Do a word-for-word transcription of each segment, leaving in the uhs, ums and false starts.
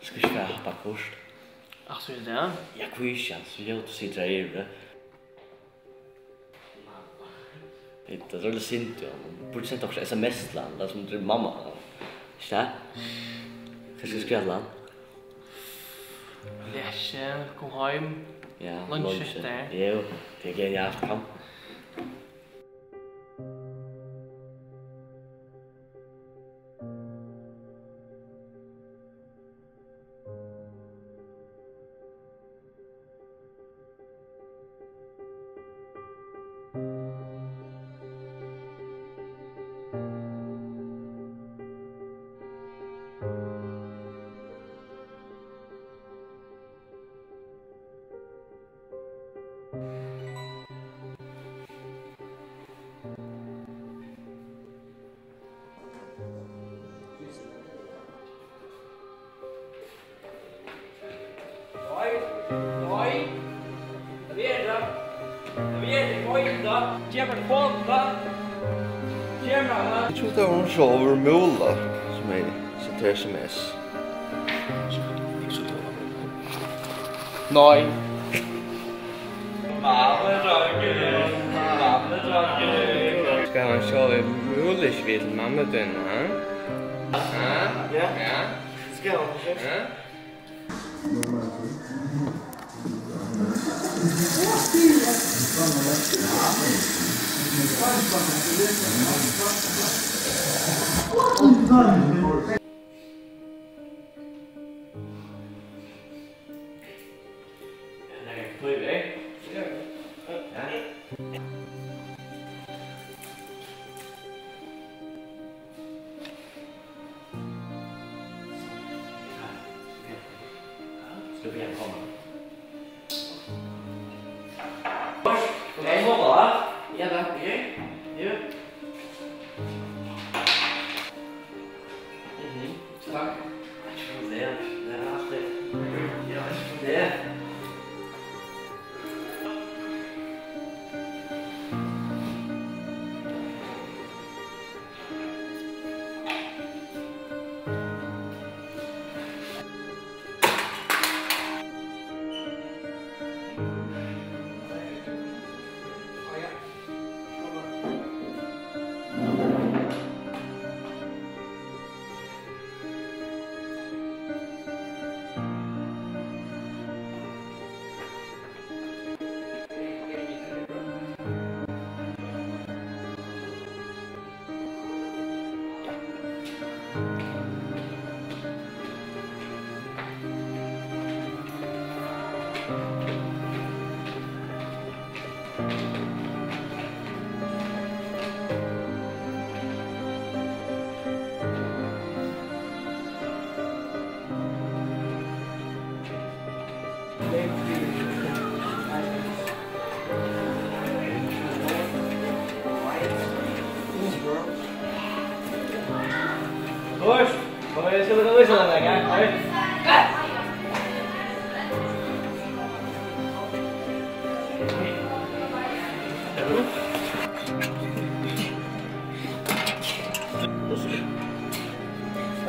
Skal ikki fara at hoppa kort? Altso, er tað? Ja, hví ikki, altso, ljót og situr her yviri. Hey, tað er øgiliga synd, ja. Hon burdi sent okkurt S M S til hann, tað sum er mamma. Ikki tað? Hvat skal eg skriva til hann? Lesi, kom heim. Ja, leingi skifti. Jú, tað er genialt, kom. Nei, nei. Hvat er tað? Hvat er tað? Hvat er tað? Gev mær telefonina. Gev mær hana. Eg trúði, tað var hon sjálv, Múla, sum hevði sent S M S. Nei. Mamma, drongir. Mamma, drongir. Skal hann sjálv Múla ikki við til mammu tína, ha? Ha? Ja. Ja. Skal hann ikki? Ha? Skal vi koma? Hey, Mona. Ja, takk. Jú. Mhm, takk. Eg veit ikki, hvat tað er. Tað er alt tað. Eg veit ikki, hvat tað er.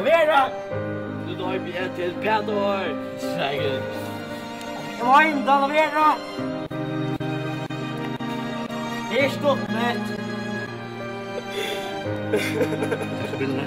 Vera! Nú doypi eg til Pætur. Sækir. Eg meini, tað vera. Tað er stuttligt. Spælir.